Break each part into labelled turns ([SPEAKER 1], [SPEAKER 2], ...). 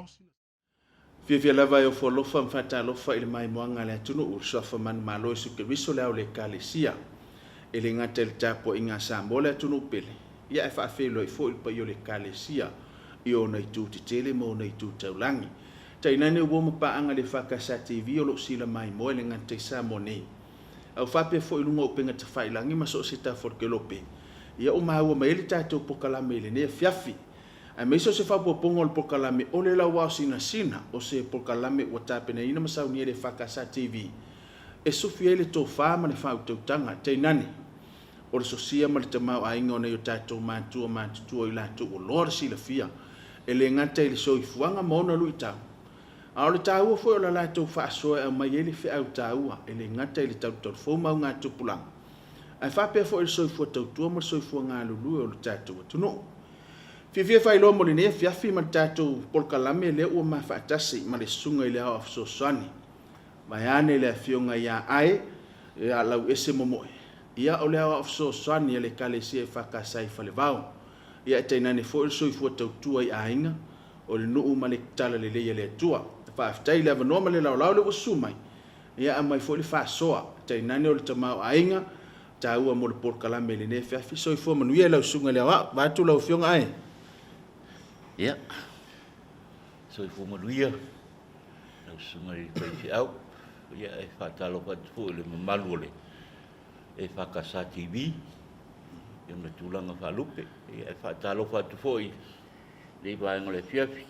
[SPEAKER 1] Lauao Fiafia lava e ofo alofa ma faatalofa i le maimoaga a le atunuu, le Suafa Manumalo Iesu Keriso le Ao o le Ekalesia. E le gata i le tapuaiga a Samoa le atunuu pele, ia ae faafeiloai foi i le paia o le Ekalesia i ona itu tetele ma ona itu taulagi. Tainane ua ma paaga le EFKS TV o lo o sila maimoa e le gata i Samoa nei, a ua faapea foi i luga o upega tafailagi ma so o se tafa o le kelope, ia ua maua mai ai le tatou pokalame i lenei afiafi. Aemaise o se faaopoopoga o le polokalame O le Lauao Sinasina, o se polokalame ua tapenaina ma saunia e le EFKS TV e sufi ai le tofa ma le faautautaga, tainane o le sosia ma le tamaoaiga o nai o tatou matua matutua i latou ua loa le silafia e le gata i le soifuaga ma ona luitau, a o le taua foi o la latou faasoa e aumai ai le feau taua e le gata i le talutalufou ma augatupulaga, ae faapea foi i le soifua tautua ma le soifua galulue o le tatou atunuu. Fiafia e faailoa mo lenei afiafi ma le tatou polokalame lea ua ma faatasi ma le Susuga i le Aoao Fesoasoani, vaeane le Afioga ia Ae ia Lauese Momoe, ia o le Aoao Fesoasoani a le Ekalesia EFKS i Falevao, ia ae tainane foi o le soifua tautua i aiga, o le nuu ma le talalelei a le Atua. Faafetai i le avanoa ma le laolao lea ua susu mai, ia aumai foi le faasoa, tainane o le tamaoaiga taua mo le polokalame i lenei afiafi. Soifua manuia i lau Susuga i le Aoao, vaeatu lau Afioga Ae.
[SPEAKER 2] Ia, soifua manuia lau Susuga i le Faifeau. Ia, e faatalofa atu foi i le mamalu o le EFKS TV i ona tulaga faalupe. Ia, e faatalofa atu foi i lenei vaega o le afiafi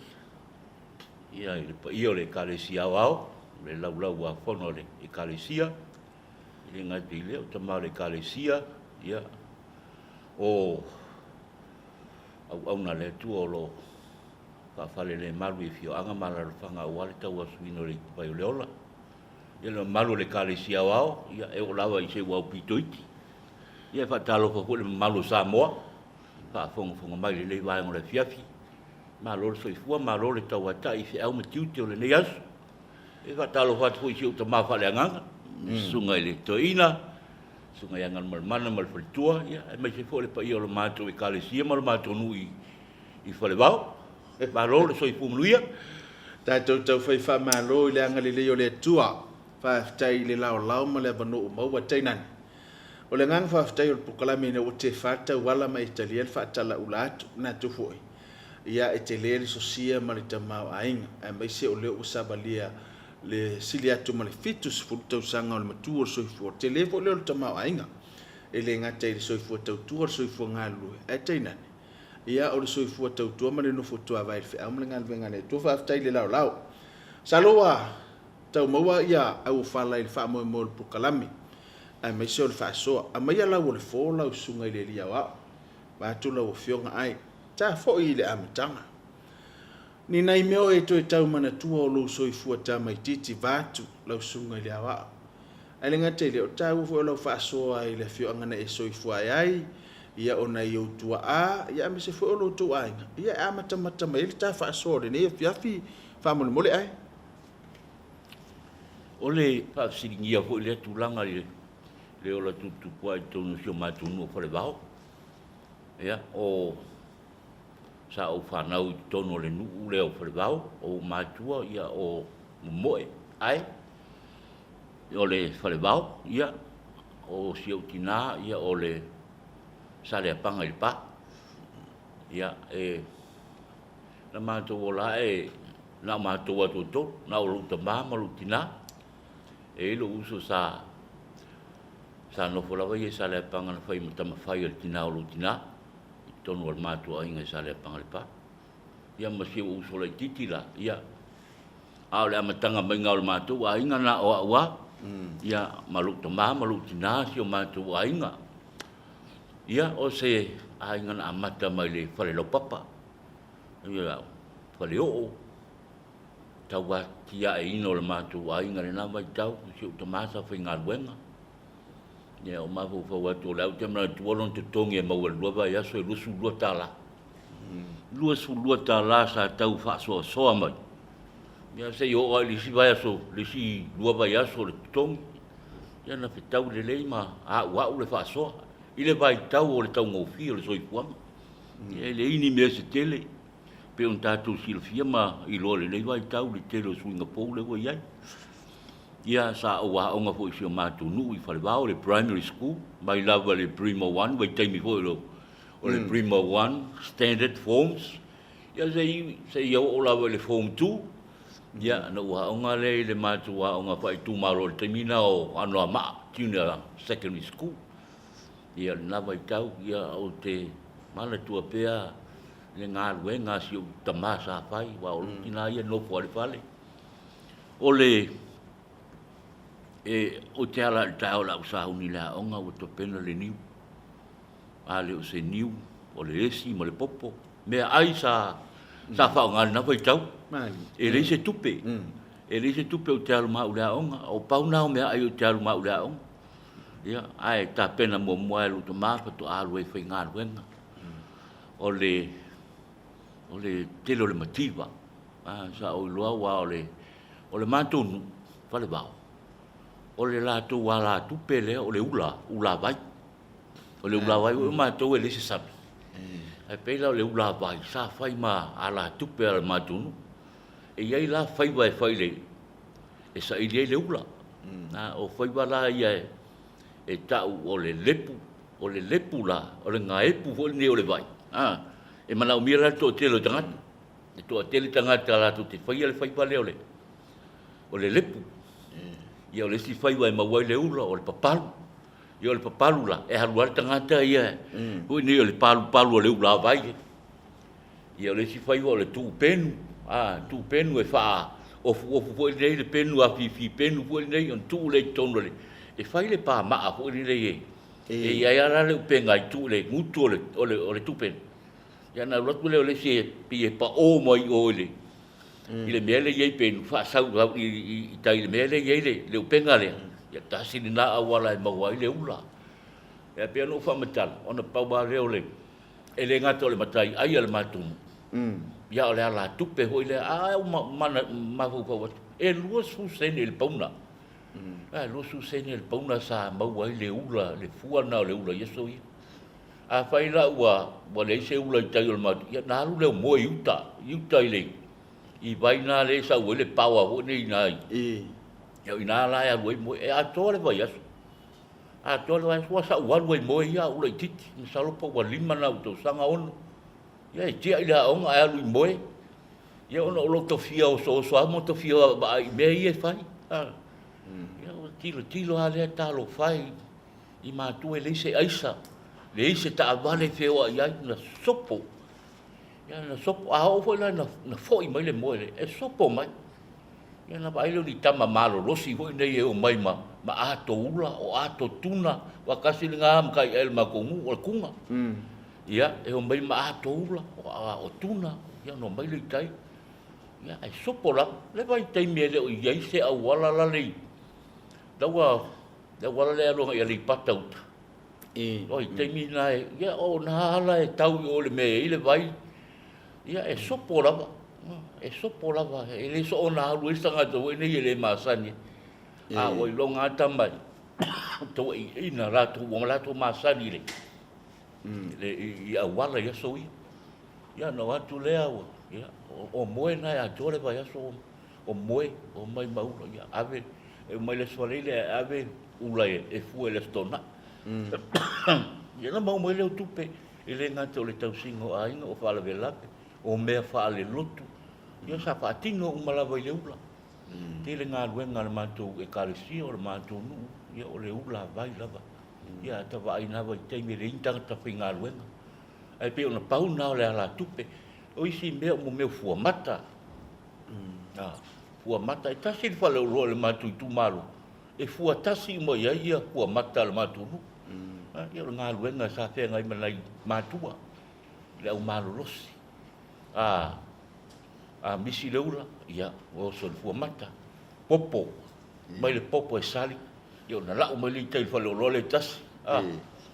[SPEAKER 2] ia, i le paia o le Ekalesia Aoao, le Laulau-a-Fono a le Ekalesia, e le gata i lea, o tama o le Ekalesia, ia, o auauna a le Atua o lo o faafalelemalu i afioaga ma alaalafaga aua le tauasuina o le ipuvai o le ola. Ia, le mamalu o le Ekalesia Aoao, ia, e oo lava i se aupito iti. Ia, e faatalofa foi i le mamalu o Samoa, faafogafoga mai i lenei vaega o le afiafi. Malo le soifua, malo le tauatai i feau ma tiute o lenei aso. E faatalofa atu foi i si ou tama faaleagaga, le Susuga i le Toeaina, le Susuga ia Galumalemana ma le faletua, ia, aemaise foi le paia o le matou Ekalesia ma le matou nuu i Falevao. Malo le soifua manuia.
[SPEAKER 1] Tatou taufai faamalo i le agalelei o le Atua. Faafetai i le laolao ma le avanoa ua maua. Tainane, o le agaga faafetai o le polokalame ina ua tefa le tauala ma e talia le faatalaula atu. Manatu foi, ia e tele le sosia ma le tamaoaiga, aemaise o lea ua savalia le sili atu ma le 70 tausaga o le matua o le soifua. Tele foi lea o le tamaoaiga, e le gata i le soifua tautua, o le soifua galulue, ae tainane, ia o le soifua tautua ma le nofo tuavae i le feau ma le galuega a le Atua. Faafetai i le laolao. Masalo ua tau maua ia auofala i le faamoemoe o le polokalame, aemaise o le faasoa. Aumaia lau o le fo lau susuga i le Alii Aoao, vaeatu lau Afioga ae ta foi i le amataga. Ni nai mea o e toe tau manatua o lou soifua tamaitiiti vaeatu lau susuga i le Aoao. Ae le gata i lea, o le taua foi o lau faasoa i le afioaga na e soifua ae ai, ia o nai ou tuaa, ia aemaise foi o lo outou aiga, ia e amatamata mai ai le ta faasoa o lenei afiafi faamolemole ae.
[SPEAKER 2] O le faafesiligia foi lea tulaga i le ola tuputupuae i totonu o si o matou nuu o Falevao. Ia, o sa ou fanau i totonu o le nuu lea o Falevao, o ou matua, ia, o Momoe, ae o le Falevao, ia, o si ou tinā, ia, o le Saleapaga i Lepa. Ia, e, na matou ola ae na o matou lava toatolu, na o lou tama ma lou tinā. E i ai lou uso sa sa nofo lava ia i Saleapaga na fai ma tamafai a le tinā o lou tinā i totonu o le matou aiga i Saleapaga Lepa. Ia ma si ou uso laitiiti la, ia, a o le amataga maiga o le matou aiga na o au lava, ia, ma lou tama ma lou tinā si o matou aiga. Ia, o se aiga na amata mai le fale laupapa, ia, faleoo, tauatiaeina o le matou aiga i lena vaitau, si ou tama sa faigaluega. Ia, o mafaufau atu o lea ou te manatua lona totogi e maua i le lua vaiaso e $22. $22 sa tau faasoasoa mai. Ia se i oo lava i le isi vaiaso, le isi lua vaiaso o le totogi, ia na fetau lelei ma auau le faasoa i le vaitau o le taugofie o le soifuaga. Ia e leai ni mea se tele. Pei ona tatou silafia ma iloa i lenei vaitau le tele o suiga fou lea ua i ai. Ia, sa ou aoga foi i si o matou nuu i Falevao, le primary school, mai lava i le Prima One, vaitaimi foi o le Prima One Standard Forms, ia seia oo lava i le Form 2. Ia, na ou aoga lea i le matou aoga faaitumalo i le taimi lena o Anoamaa Junior Secondary School. Ia, lena vaitau, ia, ou te manatua pea le galuega a si ou tama sa fai, aua o lou tina ia e nofo lava i le fale. O le, e, ou te ala i le taeao o le a ou sauni i le aoga ua tapena le niu. A le o se niu, o le esi ma le popo, meaai sa, sa faaaoga i lena vaitau. E leai se tupe. E leai se tupe ou te alu ma au i le aoga. O pau na o meaai ou te alu ma au i le aoga. Ia, ae tapena muamua e lou tama faatoa alu ai e faigaluega. O le, o le tele o le mativa. A, sa ou iloa aua o le, o le matou nuu, Falevao, o le latou alatupe lea o le ula, ulavai. O le ulavai foi o matou e leai se sami. Ae pei la o le ulavai sa fai ma alatupe a le matou nuu. E i ai la faiva e fai i le, e saili ai le ula. A, o faiva la ia e tau o le lepu, o le lepu la, o le gaepu foi lenei o le vai, a, e manaomia la le toatele o tagata. E toatele tagata latou te faia le faiva lea o le, o le lepu. Ia o le isi faiva e maua ai le ula o le papalu. Ia o le papalu la, e alu lava le tagata ia, foi nei o le palupalu o le ulavai. Ia o le isi faiva o le tuu penu, a, tuu penu e faaofuofu foi lenei le penu afifi penu foi lenei ona tuu lea i totonu o le, e fai le pamaa foi lenei e, e i ai lava la le upega i tuu le gutu o le, o le, o le tuu penu. Ia ona alu atu lea o le isi e pei e pao mai i o i le, i le mea lea e i ai penu, faasau i, i, i tai i le mea lea e i ai le, le upega lea. Ia tasi lena auala e maua ai le ula. Ia pei ona ou faamatala, ona pau lava lea o le, E le gata o le matai ai a le matou nuu, ia o le alatupe foi lea. A ua mafaufau atu, e 20 sene i le pauna. A e 20 sene i le pauna sa maua ai le ula, le fua lena o le ula i aso ia. Afai la ua leai se ula i tai o le matou, ia na alu lea o moe i uta, i uta i le i vai na lea e sau ai le power foi nei i ina i. Ia o ina la e alu ai moe, e atoa le vaiaso. Atoa le vaiaso, ua sa ou alu ai moe ia a ou laitiiti, masalo po ua 5 na ou tausaga, 6. Ia e tiai le aoga ae alu i moe. Ia ona o lou tofia osooso lava ma tofia vaai i mea ia e fai. Ia ua tilotilo lava lea talofa e i matua e leai se aisa, leai se taavale e feoai ai, na sopo. Ia na sopo, a oo foi la ina foi mai le moe lea, e sopo mai. Ia ona vaai lea o ni tama malolosi foi nei e omai ma, ma ato ula, o ato tuna, aua tasi lena mataiai a le matou nuu o le tuna. Ia, e omai ma ato ula, o, o tuna, ia ona omai lea i tai. Ia, ae sopo lava. Le vaitaimi e le o i ai se auala la le i, la ua, le auala lea e alu agai i Aleipata uta. O le taimi lena, ia o na ala e tau i o i le mea e i ai le vai, Ia, e sopo lava, e sopo lava, e le soona alu ai se tagata foi nei e le masani. A ua iloga lava tama i tauaiina latou, ua latou masani i le, le i auala i aso ia. Ia, ona o atu lea, ua, ia, o moe na e atoa le vaiaso, o moe, omai ma ula, ia, ave, e omai le Aso Faraile ae ave ula e fua i le Aso Toonai. Ia, ona maua mai lea o tupe. E le gata o le tausiga o aiga, o faalavelave, o mea faalelotu, ia sa faatino uma lava i le ula. Tele galuega a le matou Ekalesia, o le matou nuu, ia o le ula vai lava. Ia ata vaai na vaitaimi e leai ni tagata faigaluega. Ae pei ona pau lena o le alatupe. O isi mea o mea o fuamata. Fuamata, e tasi le faleoloa i le matou itumalo, e fua tasi uma i ai ia fuamata a le matou nuu. Ia o le galuega sa feagai ma nai matua, le au malolosi. A, a misi le ula, ia, ua oso i le fuamata. Popo, mai le popo e sali, ia ona lau mai lea i tai i le faleoloa lea e tasi. A,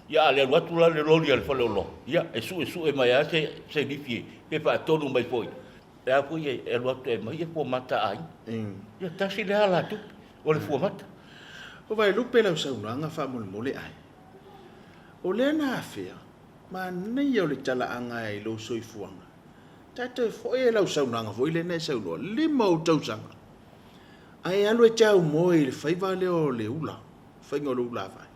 [SPEAKER 2] ia a le alu atu la le loli a le faleoloa, ia e suesue mai lava se, se lifi pe faatonu mai foi. E a foi e alu atu e aumai ia fuamata a aiga. Ia tasi lea alatupe o le fuamata.
[SPEAKER 1] O Vaelupe lau saunoaga faamolemole ae. O lea na afea, manaia o le talaaga i lou soifuaga. Ta toe foi e lau saunoaga foi lea na e saunoa, 5 ou tausaga, ae alu e te aumoe i le faiva lea o le ula, faiga o le ulavai.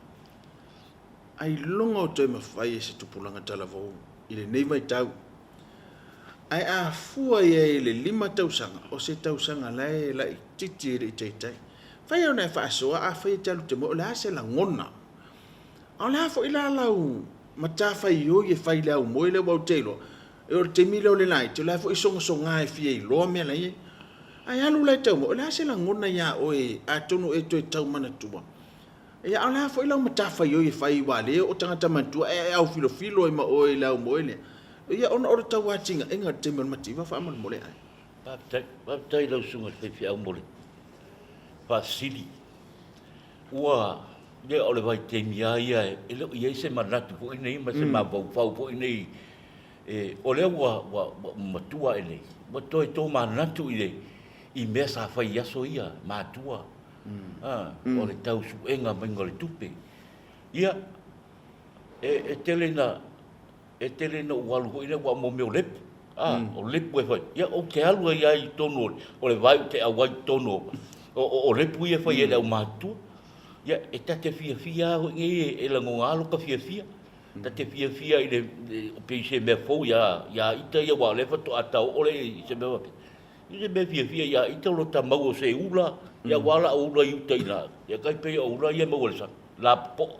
[SPEAKER 1] Ailoga o toe mafai e se tupulaga talavou i lenei vaitau. Ae a fua i ai i le 5 tausaga, o se tausaga la e laitiiti e le i taitai. Fai ona e faasoa, afai e te alu e te moe, o le a se lagona? A o le a foi la lau matafaioi e fai i le aumoe lea? Aua ou te iloa, e o le taimi lea o le laiti, o la e foi e sogasoga e fia iloa mea la e i ai. Ae alu la e tau moe, o le a se lagona ia oe atonu e toe tau manatua? Ia, a o le a foi lau matafaioi e fai aua lea o tagata matutua e aufilofilo ai ma oe i le aumoe lea? Ia, ona o le tauatigaega i le taimi o le mativa faamolemole ai.
[SPEAKER 2] Faafetai, faafetai i lau susuga i le faifeau mo le faafesili. Ua, ia o le vaitaimi lava ia e le o i ai se manatu foi nei ma se mafaufau foi nei, e, o lea ua, ua, ua matua ae nei, ua toe tomanatu i le, i mea sa fai i aso ia, matua, a, o le tau suega maiga o le tupe. Ia, e, e tele ina, e tele ina ou alu foi lea, aua mo mea o lepu, a, o lepu e fai, ia ou te alu ai lava i totonu o le vai ou te auai i totonu o, o, o lepu ia e fai e le aumatutua. Ia, e ta te fiafia lava foi nei, e lagona lava lota fiafia. Ta te fiafia i le, pei se mea fou ia, ia ita ia, aua o lea faatoa tau oo lea i se mea faapea. I se mea fiafia ia ita o lota maua o se ula, ia aua la o ula i uta i ina, ia tai pei o ula ia e maua i le sami, lapopoa.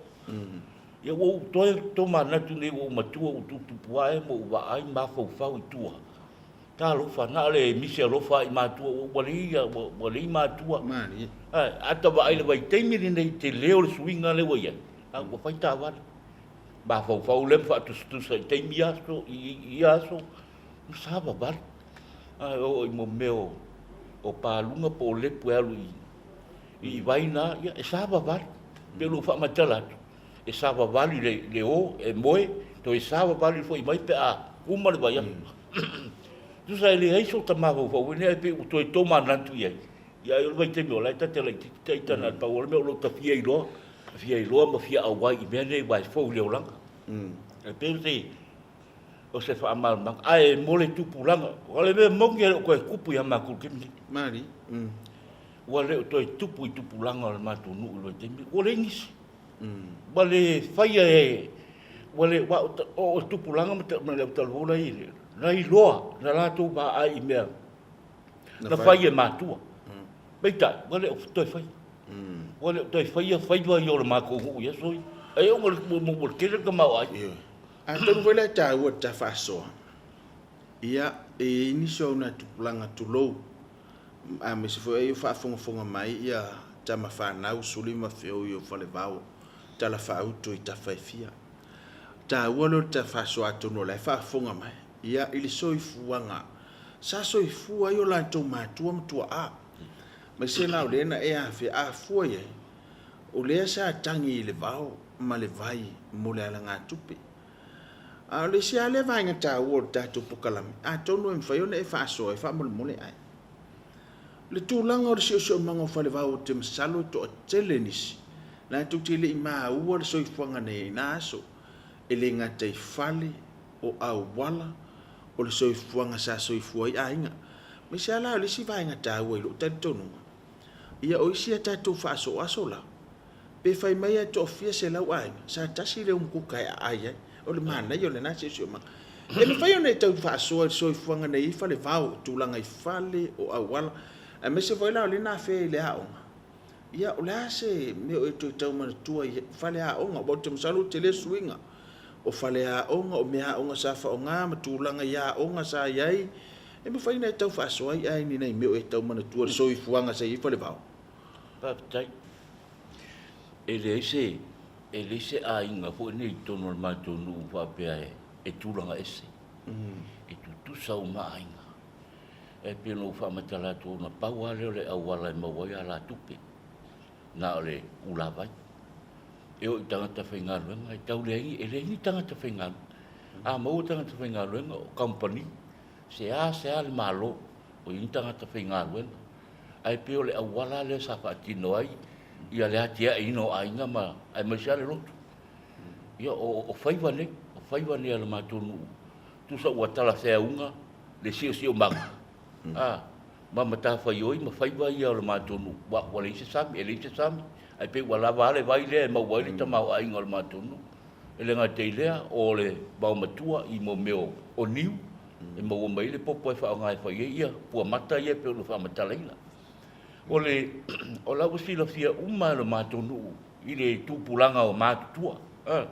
[SPEAKER 2] Ia ua ou toe tomanatu nei ua ou matua ua tuputupu ae ma ou vaai mafaufau i tua. Talofa, na o le misi alofa i matua ua leai ua leai matua. Ae a ta vaai i le vaitaimi lenei i le tele o le suiga lea ua i ai, a ua fai taavale. Mafaufau lea ma faatusatusa i taimi aso i ia aso, ua savavali. Ae oo i mo mea o paluga po o lepu e alu i vai na, ia e savavali. Pei o lou faamatala atu, e savavali le o e moe, toe savavali foi mai pe a uma le vaiaso. Tusa e leai so ta mafaufau foi lea ae pei ua toe tomanatu i ai. Ia ai o le vaitaimi o la e ta te laitiiti ita na o le pau o le mea o lo o ta fia iloa, fia iloa ma fia auai i mea nei aua e fou i le olaga. E pei o se o se faamalamalamaga. Ae mo le tupulaga, o le mea moni e le o toe tupu ia matou i le taimi lenei.
[SPEAKER 1] Malie.
[SPEAKER 2] Ua le o toe tupu i tupulaga o le matou nuu i le vaitaimi, ua leai nisi. Ua le faia e, ua le, aua o tupulaga ma le autalavou la e i ai, na iloa, na latou vaai i mea na fai e matua. Peitai, ua le o toe faia. Ua le o toe faia faiva ia o le matou nuu i aso ia. Ai ua ua tele le tamaoaiga.
[SPEAKER 1] Atonu foi la e taua le ta faasoa, ia, e i ai nisi o au nai tupulaga, tulou, aemaise foi ai o faafogafoga mai ia tama fanau, Suli ma Feoi o Falevao, tala faauto i tafa e fia. Taua lea o le ta faasoa atonu o la e faafofoga mai, ia, i le soifuaga sa soifua ai o latou matua ma tuaa. Aemaise la o lea na e afea, a fua i ai, o lea sa tagi i le vao ma le vai mo le alagatupe. A o le isi lava lea vaega taua o le tatou pokalame, atonu e mafai ona e faasoa ai faamolemole ae. O le tulaga o le siosiomaga o Falevao ou te masalo e toatele nisi latou te le i maua le soifuaga nei i na aso, e le gata i fale, o auala, o le soifuaga sa soifua ai aiga. Aemaise lava la o le isi vaega taua i lou talitonuga, ia o isi a tatou faasoaso la, Pe fai mai e toafia 100 aiga, sa tasi le umukuka e aai ai. O le manaia o lena siosiomaga. E mafai ona e tau faasoa i le soifuaga nei i Falevao, tulaga i fale, o auala, aemaise foi la o lea na afea i le aoga. Ia, o le a se mea o e toe tau manatua i faleaoga? Aua ou te masalo ua tele suiga o faleaoga, o meaaoga sa faaaoga ma tulaga i aoga sa i ai. E mafai ona e tau faasoa ai ai ni nai mea o e tau manatua i le soifuaga sa i ai Falevao?
[SPEAKER 2] Faafetai. E leai se, e leai se aiga foi nei i totonu o le matou nuu faapea e tulaga ese. E tutusa uma aiga. E pei ona ou faamatala atu, ona pau lava lea o le auala e maua ai alatupe, na o le ulavai. E oo i tagata faigaluega, e tau leai, e leai ni tagata faigaluega. A maua tagata faigaluega, o kamupani, sea sea le Malo, o i ai ni tagata faigaluega. Ae pei o le auala lea sa faatino ai ia le atiaeina o aiga ma aemaise lava le lotu. Ia o faiva nei, o faiva nei a le matou nuu, tusa ua talafeauga le siosiomaga, a, ma matafaioi ma faiva ia o le matou nuu, ua, ua leai se sami, e leai se sami, ae pei ua lava a le vai lea e maua ai le tamaoaiga o le matou nuu. E le gata i lea, o le vaomatua i mo mea o niu, e maua mai ai le popo e faaaoga e fai ai ia puamata ia e pei ona faamatalaina. O le, o la ua silafia uma e le matou nuu i le tupulaga o matutua, a,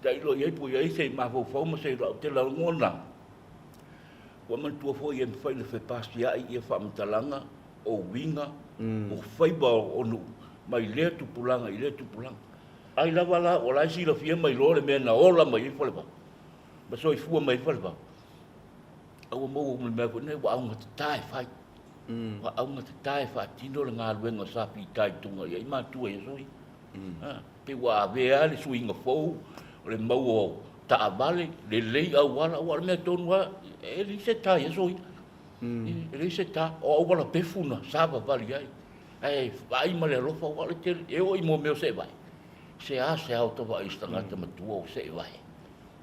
[SPEAKER 2] tailo i ai po o i ai se mafaufau ma se ou te lagona, ua manatua foi e mafai ona fepasia'i ia faamatalaga o uiga o faiva o nuu mai lea tupulaga i lea tupulaga. Ai lava la o la e silafia ma iloa le mea na ola mai ai Falevao ma soifua mai ai Falevao, a ua maua ma le mea foi lenei ua augatata e fai. Ua augatata e faatino le galuega sa fitaituga i ai matua i aso ia. Pei ua avea le suiga fou o le mau o taavale, lelei auala, aua o le mea tonu lava, e leai se ta i aso ia. E leai se ta, o auala pefu na savavali ai. Ae vaai ma le alofa, aua o le tele, e oo i mea o seevae, seasea o ta vaai i se tagata matua o seevae,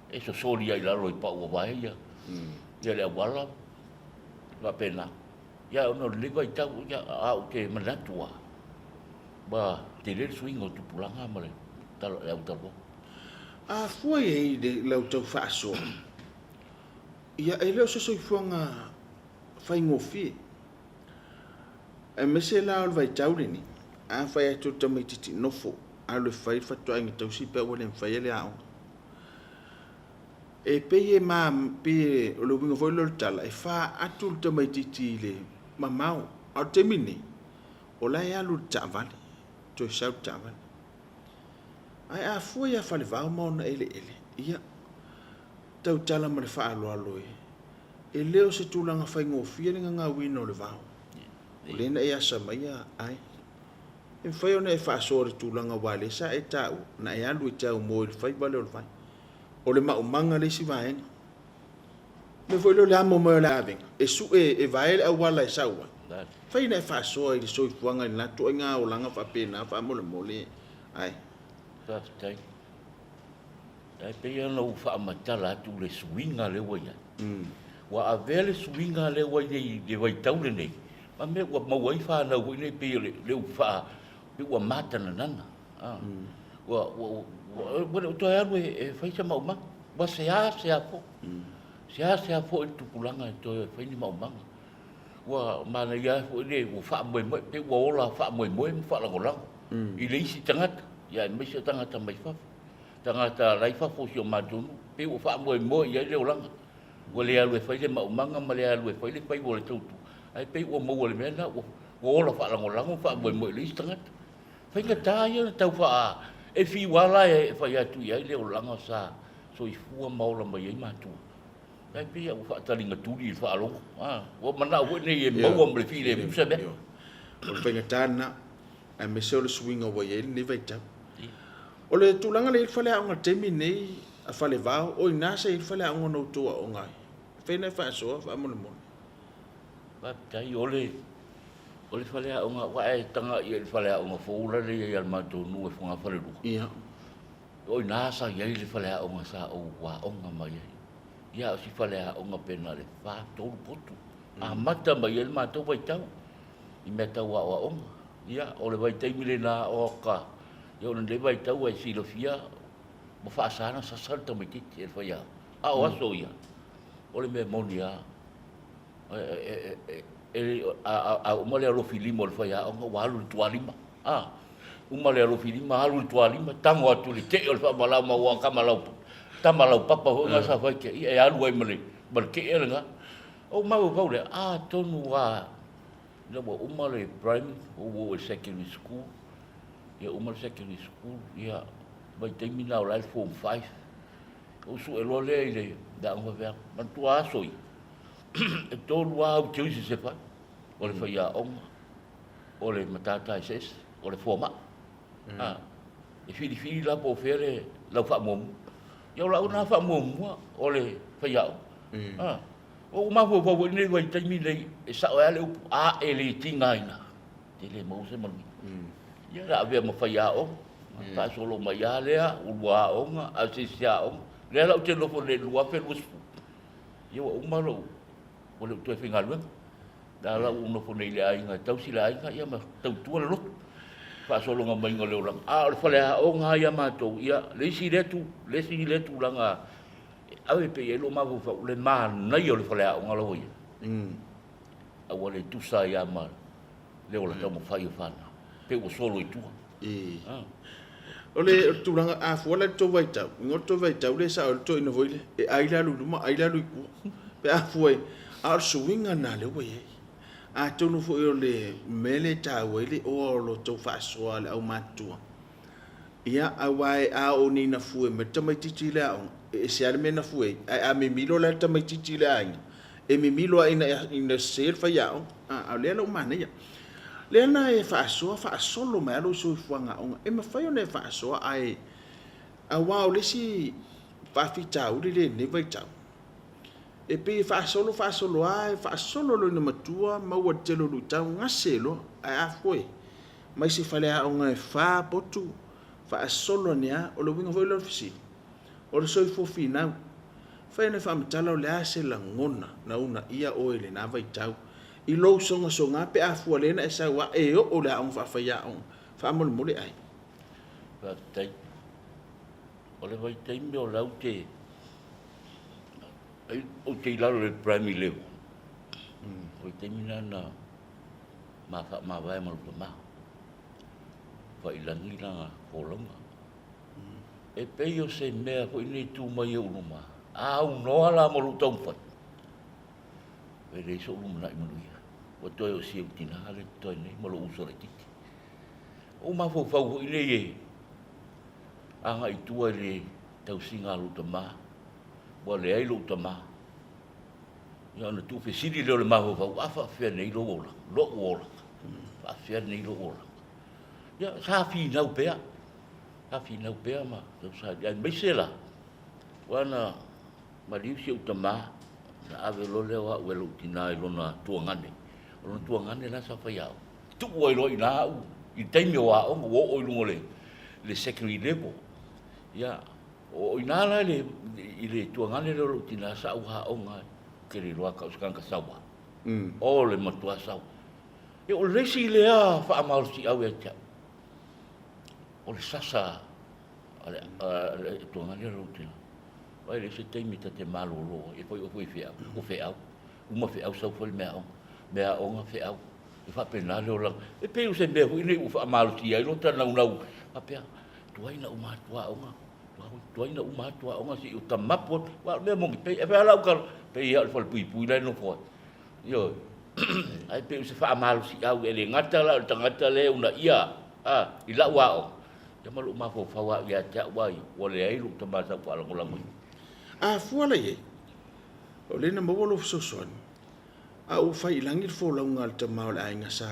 [SPEAKER 2] e sosoli ai i lalo i pauavae ia, ia le auala, faapena. Ia, ona o lenei vaitau, ia, a ou te manatu lava, ua tele le suiga o tupulaga ma le le autalavou.
[SPEAKER 1] A fua i ai i lau tau faasoa, ia e le o se soifuaga faigofie. Aemaise la o le vaitau lenei, afai atu le tamaitiiti nofo alu e fai le fatuaiga tausi pe ua le mafai le aoga. E pei e ma pei o le uiga foi lea o le tala, e fa atu le tamaitiiti i le mamao. A o le taimi lenei, o la e alu i le taavale, toe sau i le taavale. Ae a fua ia Falevao ma ona eleele, ia, tautala ma le faaaloalo e, e le o se tulaga faigofie le gagauina o le vao. O lea na e asa mai ai. E mafai ona e faasoa le tulaga aua lea sa e taua, na e alu e te aumoe i le faiva lea o le vai. O le maumaga le isi vaega. O le mea foi lea o le amo mai o le avega, e sue e vae le auala e sau ai. Fai na e faasoa i le soifuaga i lena ituaiga olaga faapena faamolemole ai.
[SPEAKER 2] Faafetai. Ae pei ona ou faamatala atu le suiga lea ua i ai. Ua avea le suiga lea ua i ai i le vaitau lenei, ma mea ua maua ai fanau foi nei pei o le upu faa, pei ua matananana. Ua, ua, ua le o toe alu e fai se maumaga. Ua seasea foi. Seasea foi le tupulaga e toe fai ni maumaga. Ua manaia foi le ua faamoemoe, pei ua ola faamoemoe ma faalagolago i le isi tagata, ia aemaise o tagata mai fafo. Tagata la i fafo o si o matou nuu, pei ua faamoemoe i ai le olaga. Ua le alu e fai le maumaga ma le alu e fai le faiva o le tautua, ae pei ua maua le mea lena, ua ola faalagolago ma faamoemoe i le isi tagata. Faigata ia ona tau faa, e fiu lava la e fai atu i ai le olaga sa soifua ma ola mai ai matua. Ae pei ua faataligatuli i le faalogo. Ua manao foi nei e maua ma le filemu se mea.
[SPEAKER 1] O le faigata lena, aemaise o le suiga ua i ai lenei vaitau. O le tulaga lea i le faleaoga i le taimi lenei a Falevao, o i ina sa i ai le faleaoga na outou aoga ai? E fai ona e faasoa faamolemole.
[SPEAKER 2] Faafetai, o le o le faleaoga, aua e tagai i le faleaoga fou la lea e i ai a le matou nuu e Fogafalelua.
[SPEAKER 1] Ia.
[SPEAKER 2] O i ina sa i ai le faleaoga sa ou aoga mai ai. Ia, o si faleaoga pe na o le 4, 3 potu. Amata mai ai le matou vaitau i mea tau aoaoga. Ia, o le vaitaimi lena o ka, ia o lenei vaitau e silafia ua faasa ona sasa le tamaitiiti e le faiaoga. A o aso ia, o le mea moni lava, a uma le alofi lima o le faiaoga ua alu i le tualima. A uma le alofi lima, alu i le tualima, tago atu i le tee o le faamalao ma ua tama laupapa foi na sa fai te ia e alu ai ma le tee lena. Ou mafaufau lea, atonu lava ina ua uma le primary, ua ou oo i le secondary school, ia uma le secondary school, ia vaitaimi na o la e form 5. Ou sue loa lea i le aoga faifeau. Manatua aso ia, e tolu lava au choices e fai, o le faiaoga, o le matata eseese, o le foamai. E filifili la po o fea le lau faamuamua. Ia o lau lena faamuamua o le faiaoga. Ua ou mafaufau foi lenei vaitaimi nei, e sao ai lava le upu, a e le tigaina, e le maua se manuia. Ia o le a avea ma faiaoga, faasolo mai lava lea, ulua aoga, asiasi aoga. Lea la ou te nofo nei i le 2020, ia ua uma lou Ua le o toe faigaluega. La la ua ou nofo nei i le aiga e tausi le aiga ia ma tautua le lotu. Faasologa maiga o le olaga. A o le faleaoga lava ia a matou, ia le isi lea tu, le isi lea tulaga e ave pea i ai lou mafaufau, le manaia o le faleaoga la ua i ai. A ua le tusa ai lava ma le ola taumafai o fanau, pei ua solo i tua.
[SPEAKER 1] O le tulaga, a fua la i le tou vaitau, uiga o le tou vaitau lea e sao ai le toeaina foi lea, e ai le alu i luma ai le alu i tua, pe a fua i, a o le suiga lena lea ua i ai. Atonu foi o le mea lea e taua ai le oa o lo outou faasoa a le aumatutua, ia, aua a oo nei ina fue mai le tamaitiiti i le aoga, e ese lava le mea na fue ai, ae a mimilo la le tamaitiiti i le aiga, e mimilo lava ina sese le faiaoga. A o lea la ua manaia. Lea na e faasoa faasolo mai lava lou soifuaga aoga. E mafai ona e faasoa ae aua o le isi faafitauli lea i lenei vaitau, e pei e faasolo faasolo lava, e faasolo loa ina matua maua i le tele o luitau, gase loa. Ae a fua mai se faleaoga e fa potu, faasolo ane lava. O le uiga foi lea o le fesili, o le soifua finau. Fai ona e faamatala o le a se lagona na uunaia oe i lena vaitau i lou sogasoga pe a fua lea na e sau a e oo i le aoga faafaiaoga. Faamolemole ai.
[SPEAKER 2] Faafetai. O le vaitaimi o la ou te, ou te i lalo i le primary level. O le taimi lena na ma faamavae ma lou tama. Faiilagi lana folauga. E pei o se mea foi lenei tu mai i ou luma, a aunoa la ma lou taumafai, e leai sou lumanai manuia. Ua toe o si ou tina lea e totoe nei ma lou uso laitiiti. Ua ou mafaufau foi nei e agai i tua i le tausiga a lou tama, ua leai lou tama. Ia ona tuufesili lea o le mafaufau, a faapefea nei lou olaga, lou olaga, faapefea nei lou olaga. Ia, sa finau pea, sa finau pea ma tausaili, aemaise la, aua na maliu si ou tama, na ave loa lea o au e lou tina i lona tuagane. O lona tuagane la sa faiaoga. Tuu ai loa i ina au i le taimi o aoga, ua oo i luga o le secondary level. Ia, o ina la i le tuagane lea o lou tina sa ou aoga ai. Ou te le iloa o se tagata saua. O le matua saua. Ia, o le isi lea faamalosiau ia te au, o le sasa a le tuagane lea o lou tina. Aua e leai se taimi ta te malolo ai, e fai oe foi feau, o feau, uma feau sau fai le meaaoga, meaaoga feau, e faapena le olaga. E pei o se mea foi lenei ua faamalosia ai lota naunau faapea, tuai na uma atu aoga, tuai na uma atu aoga se i ou tamapu atu. Aua o le mea moni, pei e fai lava lau tala, pei lava o le falepuipui la e nofo ai. Ioe. Ae pei o se faamalosiau e le gata la o le tagata lea e uunaia i lau aoga, ia ma lou mafaufau lava ia te au ia, ua leai lou tama sa ou faalagolagoina.
[SPEAKER 1] A fua la i ai, o lea na maua lou fesoasoani, a ua fai i lagi le folauga a le tama o le aiga sa,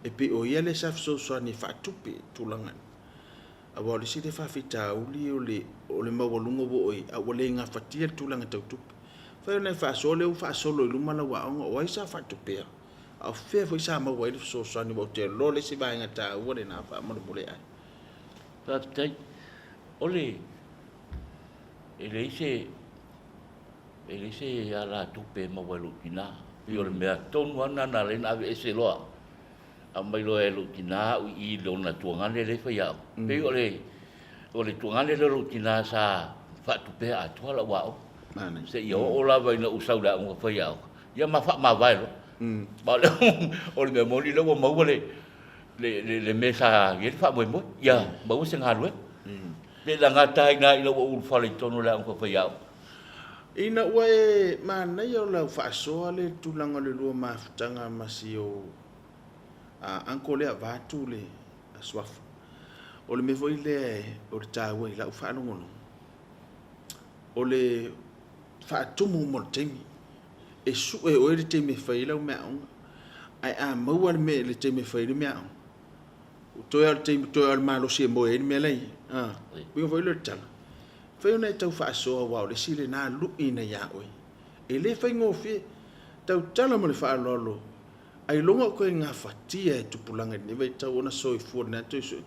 [SPEAKER 1] e pei o ia lea sa fesoasoani e faatupe tulaga nei. Aua o le isi lea faafitauli o le, o le maualuga ua oo i ai, a ua le gafatia le tulaga tau tupe. Fai ona e faasoa lea ua faasolo i luma lau aoga, o ai sa faatupea? A o fea foi sa maua ai le fesoasoani aua ou te iloa le isi vaega taua lena faamolemole ai.
[SPEAKER 2] Faafetai. O le, e leai se, e leai se alatupe e maua e lou tina. E pei o le mea tonu lava lena na ala ai ona aveese loa, aumai loa e lou tina au i i lona tuagane lea e fai aoga. E pei o le, o le tuagane lea o lou tina sa faatupea atoa lau aoga. Seia oo lava ina ou sau i le aoga faiaoga, ia ma faamavae loa. Ma o le mea moni lea ua maua le, le, le, le mea sa i ai le faamoemoe, ia maua se galuega. Pe lagata ai i ina ua ou ulufale i totonu o le aoga faafaiaoga.
[SPEAKER 1] Ina ua e manaia o lau faasoa le tulaga o le lua mafutaga ma si ou uncle lea vaeatu le Suafa. O le mea foi lea o le taua i lau faalogologo, o le faatumu uma o le taimi. E sue e oe le taimi e fai ai lau meaaoga, ae a maua le mea le taimi e fai ai le meaaoga, toe lava o le taimi, toe lava o le malosi e moe ai le mea la e i ai. Uiga foi lea o le tala, fai ona e tau faasoa aua o le isi lena lui na ia oe. E le faigofie. Tautala ma le faaaloalo, ailoga o koe gafatia e tupulaga i lenei vaitau ona soifua lena toe sue.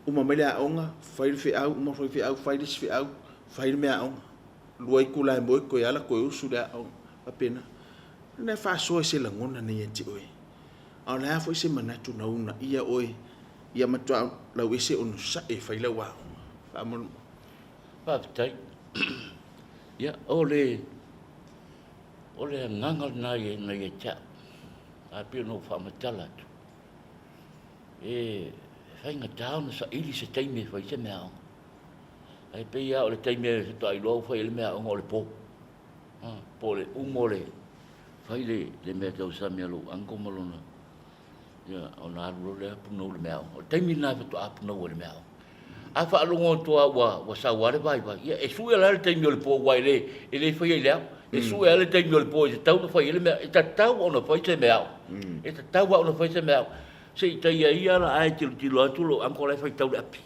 [SPEAKER 1] Uma mai le aoga, fai le feau, uma fai le feau, fai le isi feau, fai le meaaoga. Lua itula e moe, toe ala, toe usu i le aoga. Faapena. Lena e faasoa i se lagona nei ia te oe. A o le a foi se manatu na uunaia oe ia matuā lauese onosai e fai lau aoga? Faamolemole.
[SPEAKER 2] Faafetai. Ia, o le, o le agaga lena na ia te au, ae pei ona ou faamatala atu, e faigata ona saili se taimi e fai se meaaoga. Ae pei lava o le taimi e faatoa iloa ua fai ai le meaaoga o le po. Po o le uma o le fai le mea tausami a lou uncle ma lona, ia, ona alu loa lea punou i le meaaoga. O le taimi lena faatoa punou ai i le meaaoga. A faalogo atu lava ua sau lava le vaivai, ia e sue la le taimi o le po aua e le faia i le ao. E sue lava le taimi o le po e tatau ona fai ai le mea. E tatau ona fai se meaaoga. E tatau lava ona fai se meaaoga. Se i taia ia la ae tilotilo atu lou uncle la e faitau le api.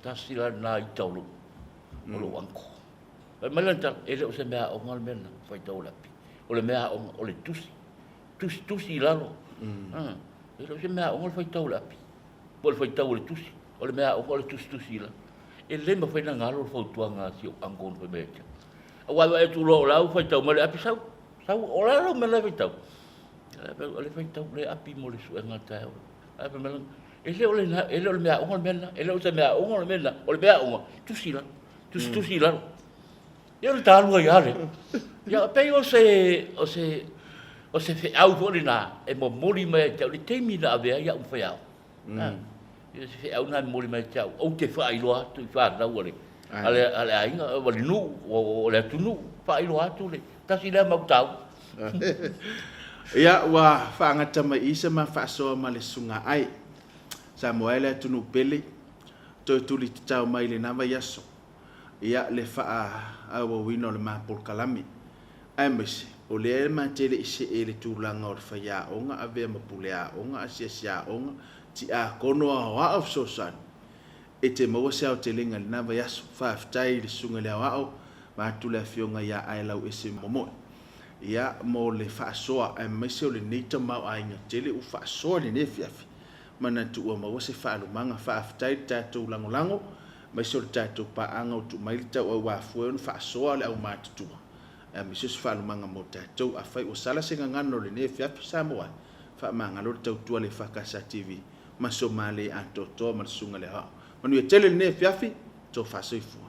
[SPEAKER 2] Tasi la lena ita o lou uncle. Fai mai lana tala, e le o se meaaoga le mea lena, faitau le api. O le meaaoga, o le tusi, tusi, tusi i lalo. E le o se meaaoga le faitau le api, po o le faitau o le tusi. O le meaaoga o le tusi, tusi i lalo. E le mafai ona galo le fautuaga a si ou uncle na fai mai ia te au. Aua e vaai atu loa o la ua faitau mai le api, sau, sau, o le a lau mea la e faitau? O le faitau le api mo le suega o le taeao. Ae fai mai lana, e le o le, e le o le meaaoga le mea lena, e le o se meaaoga le mea lena, o le meaaoga, tusi i lalo. Tusitusi i lalo. Ia o le talua ia le. Ia pei o se, o se, o se feau foi lena e momoli mai ia te au i le taimi na avea ai au ma faiaoga. Ia se feau lena e momoli mai ia te au, ou te faailoa atu i fanau a le, a le, a le aiga, o le nuu, o le atunuu, faailoa atu le tasi lea mau taua.
[SPEAKER 1] Ia, ua faagata mai i se ma faasoa ma le susuga Ai. Samoa e le atunuu pele. Toe tuli tatau mai lena vaiaso, ia le faaauauina o le ma polokalame. Aemaise, o lea e ma te le i see i le tulaga o le faiaoga, avea ma puleaoga, asiasiaoga, tiakono, aoao fesoasoani, e te maua se aotelega i lena vaiaso. Faafetai i le Susuga i le Aoao, vaeatu le Afioga ia Aelauese Momoe, ia, mo le faasoa, aemaise o lenei tamaoaiga tele ua faasoa i lenei afiafi. Manatu ua maua se faalumaga. Faafetai i le tatou lagolago, aemaise o le tatou paaga ua tuu mai le tauau afua ona faasoa le aumatutua, aemaise o se faalumaga mo tatou. Afai ua sala se gagana o lenei afiafi, Samoa e, faamagalo le tautua a le EFKS TV ma so male atoatoa ma le Susuga i le Aoao. Manuia tele lenei afiafi, tofa soifua.